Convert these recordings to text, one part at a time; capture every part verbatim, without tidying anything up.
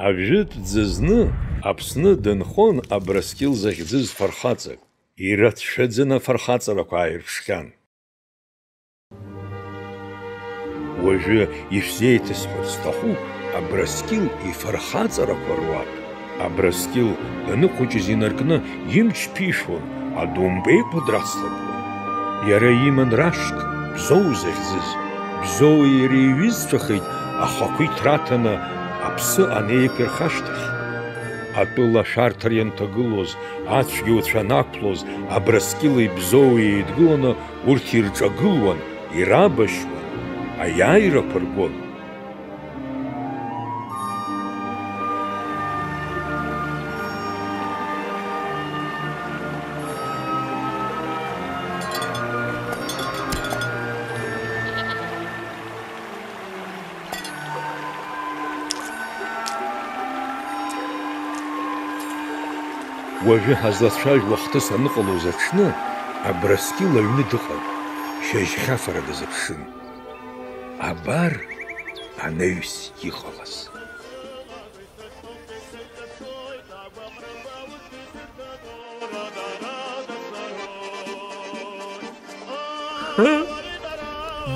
Ажәытә ӡызны Аԥсны дынхон Абрыскьыл захьӡыз фырхаҵак. Ирацәаӡаны афырхаҵарақәа ааирԥшхьан. Уажәы ишәзеиҭасҳәарц сҭахуп Абрыскьыл ифырхаҵарақәа руак. Абрыскьыл даныхәыҷыз инаркны имч ԥишәон, адомбеиқәа драцлабуан. Иара иман рашк, Бзоу захьӡыз. Бзоуи иареи еиҩызцәахеит, ахақәиҭра аҭаны аԥсы анеиқәирха ашьҭахь. Атәыла ашәарҭара ианҭагылоз, ацәгьауцәа анақәлоз, Абрыскьыли Бзоуи еидгыланы урҭ ирҿагылуан, ирабашьуан, аиааирақәа ргон. Уажәы ҳазлацәажәо ахҭыс аныҟалоз аҽны, Абрыскьыл аҩны дыҟан, шьыжьхьафара дазыԥшын. Абар анаҩс иҟалаз.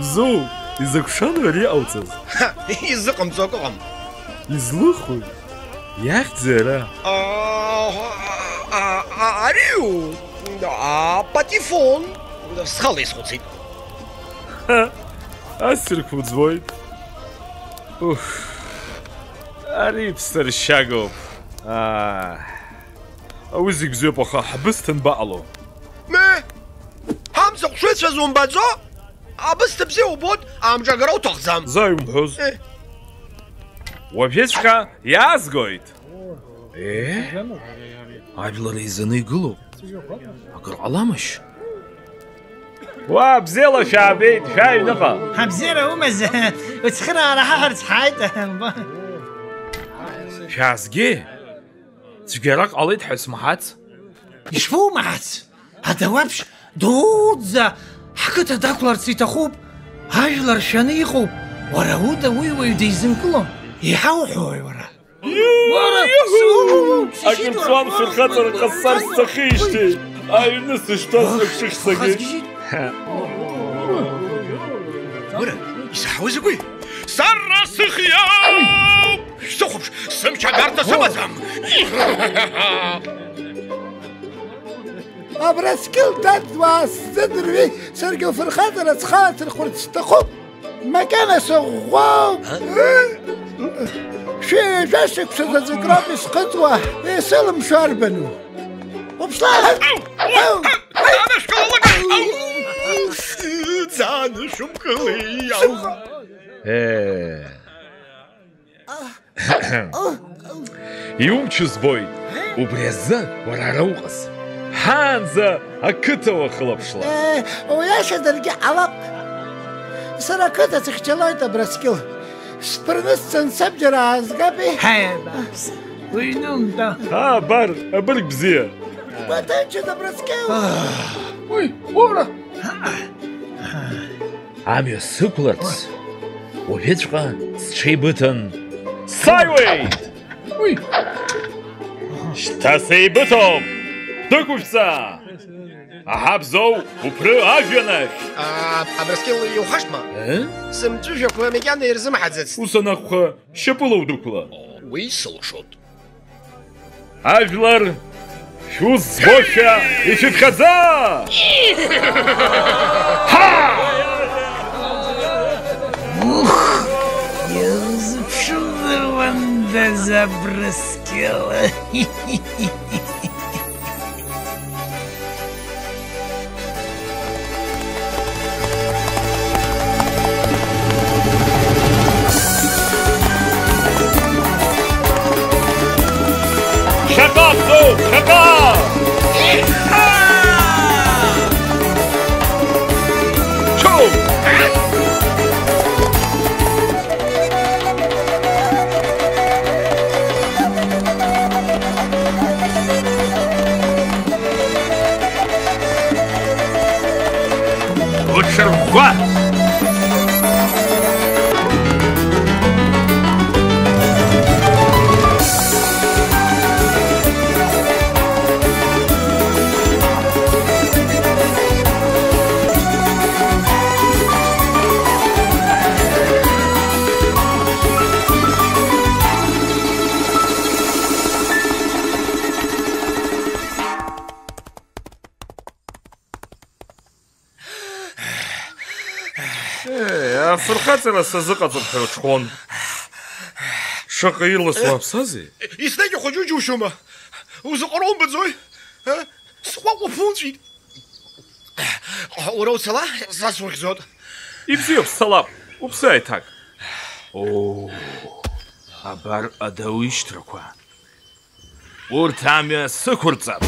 Бзоу, изакә шану ари иҟауҵаз? Ҳа, изыҟамҵо акы ыҟам. Излыхәои? Иахьӡи ара? А, а, а, ариу, а, патефон. Схала исхәыцит. Ҳа, ассирқәа уӡбоит. Уф, ари ԥсыршьагоуп. Аа. Уи зегь бзиоуп, аха ҳбысҭа анбаҟало? Ме! Ҳамца хәшәыцәаз умбаӡо? Абысҭа бзиа убоит, амҿы агара уҭахӡам. Заа иумҳәоз. Э. Уажәыҵәҟьа иаазгоит. Е? Ажәлар еизаны игылоуп. Акыр ҟаламашь? Уа, бзиала шәаабеит, шәааи аҩныҟа. Ҳабзиара умаз, уцхыраара ҳаҳәарц ҳааит. Шәаазгеи? Цәгьарак ҟалеит ҳәа смаҳац. Ишԥоумаҳац? Адауаԥшь дуӡӡа ҳқыҭа дақәларц иҭахуп. Ажәлар шәаны иҟоуп. Уара уда уи уаҩ дизынкылом. Иҳауҳәои уара? Уара, су-, су-, Акыр ҵуам, сырхаҵара ҟасҵар сҭахижьҭеи, аҩны сышьҭаз сыхшыхь сагеит. Уара, исаҳауа закәи? Сара сыхиоуп! Шәсыхәаԥш, сымч агарҭа сымаӡам! Абрыскьыл дад, уаасзыдырҩи, саргьы уфырхаҵара схалаҭырхәырц сҭахуп. Макьана сыӷәӷәоуп. А? Шәи-, жәа шықәса заҵәык роуп исхыҵуа, исылымшо арбану? Уԥшла! Ау! Ау! Ау! Анышәкала лыгак! Ау! Ӡаны шәымкылеи, ау! Э. Иумчу збоит, убри азы уара ара уҟаз. Ҳаанӡа ақыҭа уахылаԥшла. Е, уиашадаргьы ҟалап. Сара ақыҭа сыхьчалоит, Абрыскьыл. Сԥырны сцаны сабџьар аазгапи? Ҳаи, абааԥсы, уҩнумтәа. Аа, абар, абырг бзиа. Угәаҭынчын, Абрыскьыл. Уи, ура! Амҩа сықәларц, уажәыҵәҟьа сҽеибыҭан сааиуеит! Уи! Шьҭа сеибыҭоуп! Дәықәышәҵа! Аҳа, Бзоу, уԥры ажәҩан ахь! А, Абрыскьыл иухашҭма? Э? Сымҵәыжәҩақәа макьана ирзымҳаӡацт. Ус анакәха, шьапыла удәықәла. Уи сылшоит. Ажәлар, шәус збошәа ишәыԥхьаӡа! Ҳа! Ух, иузыԥшызар уандаз, Абрыскьыл! Шаҟа, Бзоу, шаҟа! Чоу! Уҽырӷәӷәа! Афырхаҵара сазыҟаҵап ҳәа уҽхон. Шаҟа ирласуа аԥсазеи? Еснагь ахәыҷу џьушьома? Узыҟароу умбаӡои? Ы? Сҟәаҟәа ԥуҵәеит. Уара уцала, са сурхьӡоит. Ибзиоуп, сцалап. Уԥсы ааиҭак. Оо, абар адау ишьҭрақәа. Урҭ амҩа сықәырҵап.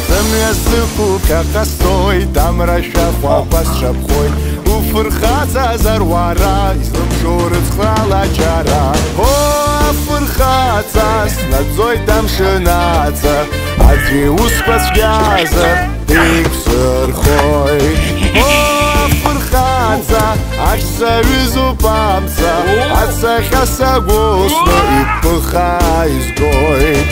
Сымҩа сықәуп, ԥхьаҟа сцоит, амра шәахәақәа сҿаԥхоит. Уфырхаҵазар уара, излымшо рыцхраала ачара. О, афырхаҵа, снаӡоит амшын аҵа, аӡәы иусқәа цәгьазар, деиқәсырхоит. О, афырхаҵа, ахь саҩызоуп амца, ацаҟьа сагәылсны иԥыха изгоит.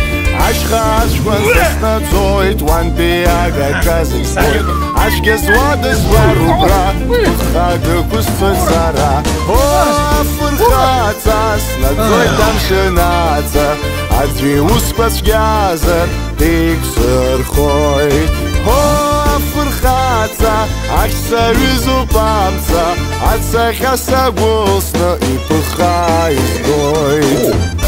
Ашьха ацәқәа саснаӡоит, уантәи агаҿа зегь збоит. Ацәгьа зуадызбар убра, ԥыхха дықәысҵоит сара. О, афырхаҵа, снаӡоит амшын аҵа, аӡәы иусқәа цәгьазар, деиқәсырхоит. О, афырхаҵа, ахь саҩызоуп амца, ацаҟьа сагәылсны иԥыха изгоит.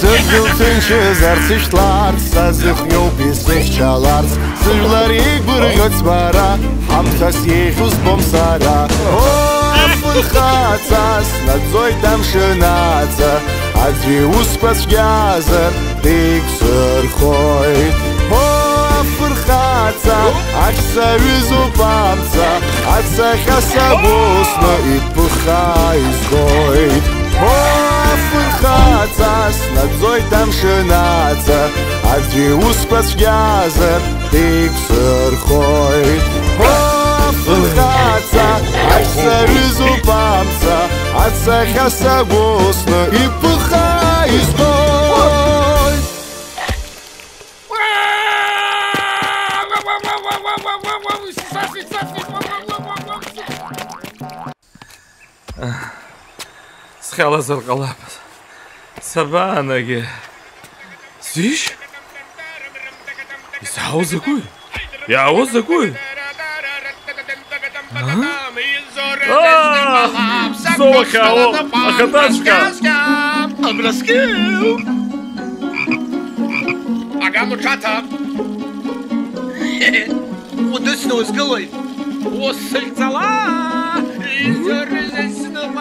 Сыдгьыл ҭынчызарц ишәҭларц, сазыхиоуп исыхьчаларц. Сыжәлар еигәырӷьоит сбара, ҳамҭас еиӷьу збом сара. О, афырхаҵа, снаӡоит амшын аҵа, аӡәы иусқәа цәгьазар, деиқәсырхоит. О, афырхаҵа, ахь саҩызоуп амца, ацаҟьа сагәылсны иԥыха изгоит. О, афырхаҵа, снаӡоит амшын аҵа, аӡәы иусқәа цәгьазар, деиқәсырхоит. О, афырхаҵа, ахь саҩызоуп амца, ацаҟьа сагәылсны иԥыха изгоит. Схьалазар ҟалап. Сабаанагеи? Сишь? Изаауа закәи? Иаауа закәи? А? А, соуахьаауа, ахатаҵәҟьа! Абраскьыл! Аган уҽаҭа! Удысны узгылои? Усыхьӡала!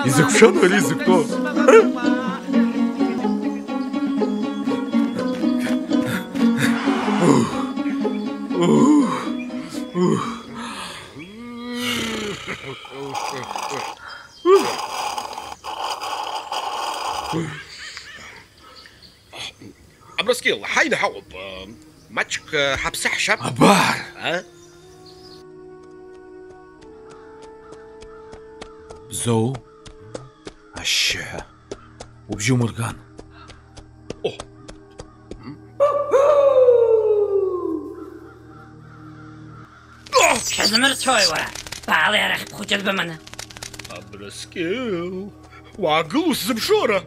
Изакә шәану ари зықәтәоу? Абрыскьыл, ҳаины ҳаҟоуп. Маҷк ҳаԥсы ҳшьап. Абар! А? Бзоу, ашьшьыҳәа, убжьы умырган. О! Шәазмырцәои, уара? Баалеи арахь бхәыҷы дбыманы. Абрыскьыл, уаагыл усзыԥшу ара!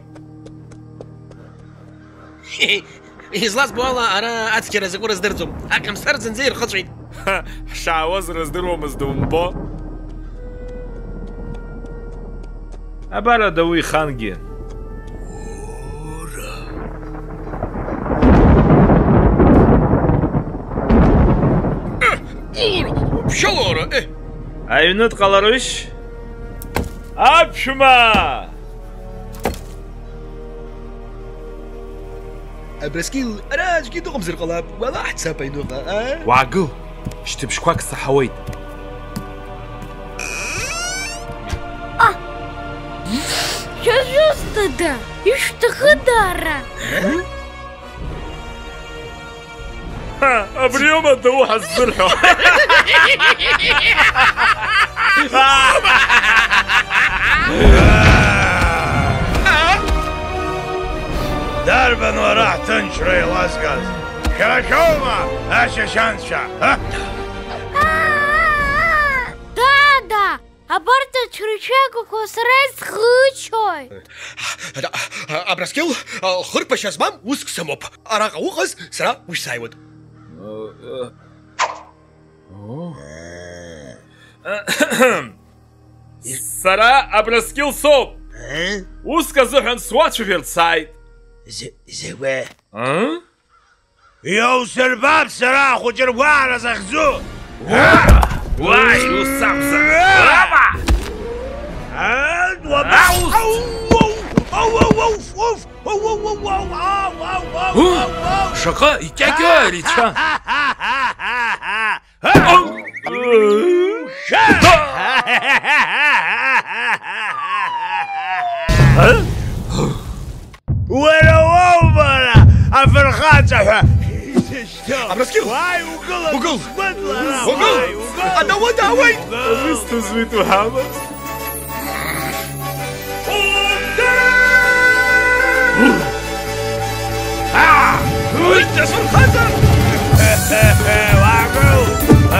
Излазбо ала, ара ацқьара закәу рыздырӡом. Аҟьамсар зынӡа ирхыҵәеит. Ҳа, ҳшаауаз рыздыруамызт умбо. Абар адау ихангьы. Э, ура! Ԥшьалоура, э! Аҩны дҟаларышь? Аԥшәма! Абрыскьыл, ара аӡәгьы дыҟамзар ҟалап, уала ҳцап аҩныҟа, а? Уаагыл, шьҭыбжьқәак саҳауеит. А! Шәызусҭада? Ишәҭахыда ара? Абриоума адау ҳаззырҳәо? Дарбан уара ҳҭынчра еилазгаз? Шәара шәоума ашьашьанцәа, ҳа? Дада! Абарҭ ацәыршәыгақәа сара исхыччоит. Абрыскьыл, хырԥашьа змам уск сымоуп. Араҟа уҟаз, сара ушьсааиуеит. Сара Абрыскьыл соуп. Уск азыҳәан суацәажәарц сааит. Закәи? Иаусырбап сара ахәыҷы ргәаара захьӡу! Уаи, ус акәзар! Аба! Ау! Шаҟа икьакьоу ари цәа! Уара уоума ара афырхаҵа ҳәа изышьҭоу? Абрыскьыл! Уааи, угыл, угыл! Угыл! Уааи, угыл! Адау даауеит! Абри сҭазуеит уҳәама? Угыл! Аа! Уи, дасырхаҵа! Уаагыл!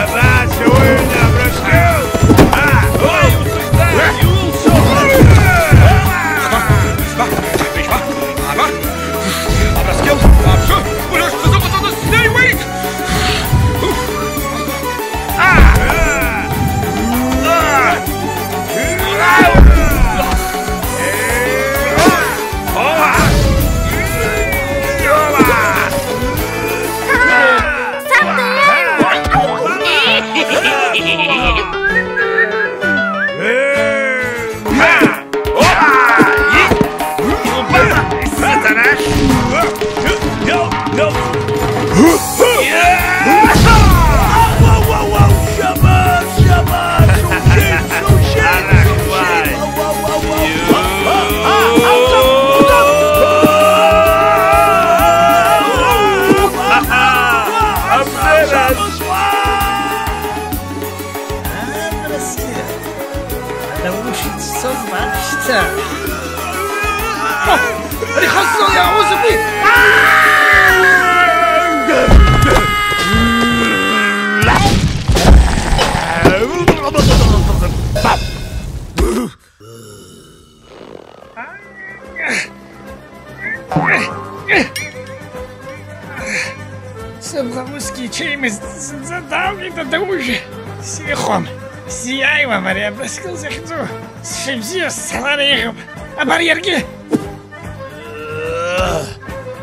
Абас, уҩны, Абрыскьыл! Аа! Уи, усыхьӡа, иулшо! Абрыскьыл, абжьы, уи ашьҭазыҟаҵаны снеиуеит! Абрыскьыл! Ада ушьцом аԥшьҭа! Ари хаззал иаауазар уи! Сыбӷа усгьы иҽеимызт, зынӡа далгеит адаужәа. Сихәом, сиааиуам ари Абрыскьыл захьӡу. Сшыбзиоу сцалар еиӷьуп. Абар иаргьы!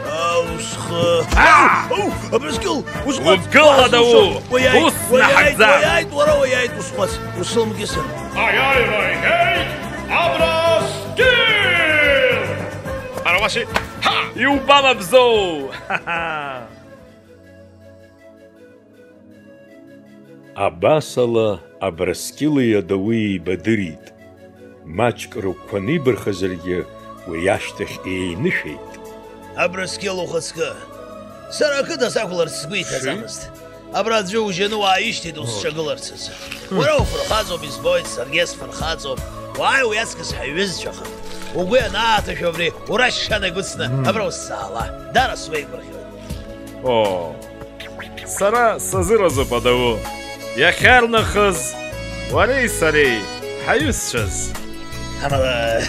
Ау, схы! Ау! Абрыскьыл, усҟәаҵ! Угыл, адау! Уаиааит, ус уаиааит, наҳагӡа! Уаиааит, уара уаиааит, усҟәаҵ! Усылмкьысын! Аиааира игеит Абрыскьыл! Ара уашьи! Ҳа! Иубама бзоу! Абасала Абрыскьыли адауи еибадырит. Маҷк рыгәқәа нибархазаргьы, уи ашьҭахь еинышәеит. Абрыскьыл, ухаҵкы! Сара ақыҭа сақәларц сгәы иҭаӡамызт. Абра аӡәы ужьаны уааишьҭит усҿагыларц азы. Уара уфырхаҵоуп, избоит, саргьы сфырхаҵоуп. Уааи, уи аҵкыс ҳаиҩызцәахап. Угәы ианааҭашәо абри урашьшьанагь уцны абра усзаала. Дара суеигәырӷьоит. Оо. Сара сазыразуп адау. Иахьарнахыс уареи сареи ҳаҩызцәаз. Амала,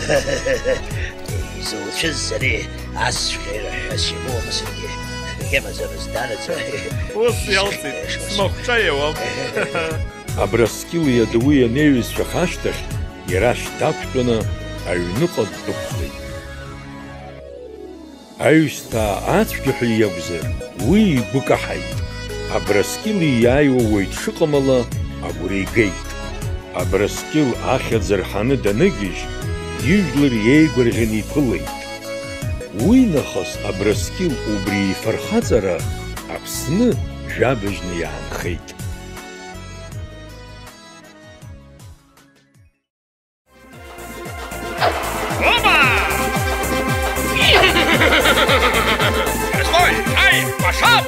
изуцәыз сареи асҵәҟьа ирҳәо симоума саргьы? Акгьы амаӡамызт, данаӡа. Ус иалҵит, смахәҿа иауам. Абрыскьыли адауи анеиҩызцәах ашьҭахь, иара шьҭақәтәаны аҩныҟа ддәықәлеит. Аҩсҭаа ацәгьа ҳәа иакәзар, уи игәы каҳаит. Абрыскьыл ииааиуа уаҩ дшыҟамала агәра игеит. Абрыскьыл ахьӡ рҳаны даныгьежь, ижәлар иеигәырӷьаны иԥылеит. Уи нахыс Абрыскьыл убри ифырхаҵара Аԥсны жәабжьны иаанхеит. Оба! Стой! Ай, пошёл!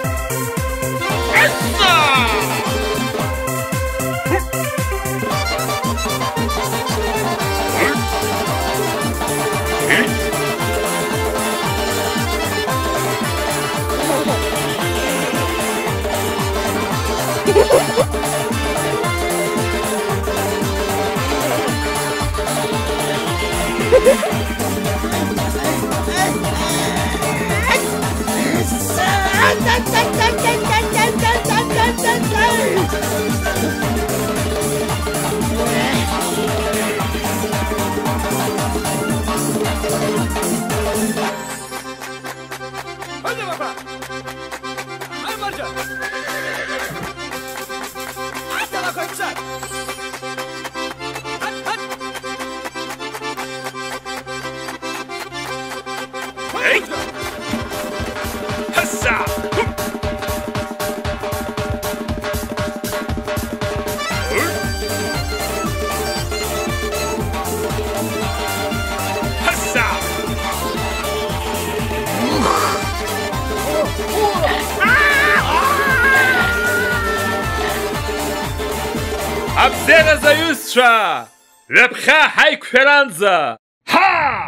Абзиараз аҩызцәа! Ҩаԥхьа ҳаиқәшәаранӡа! Ҳа!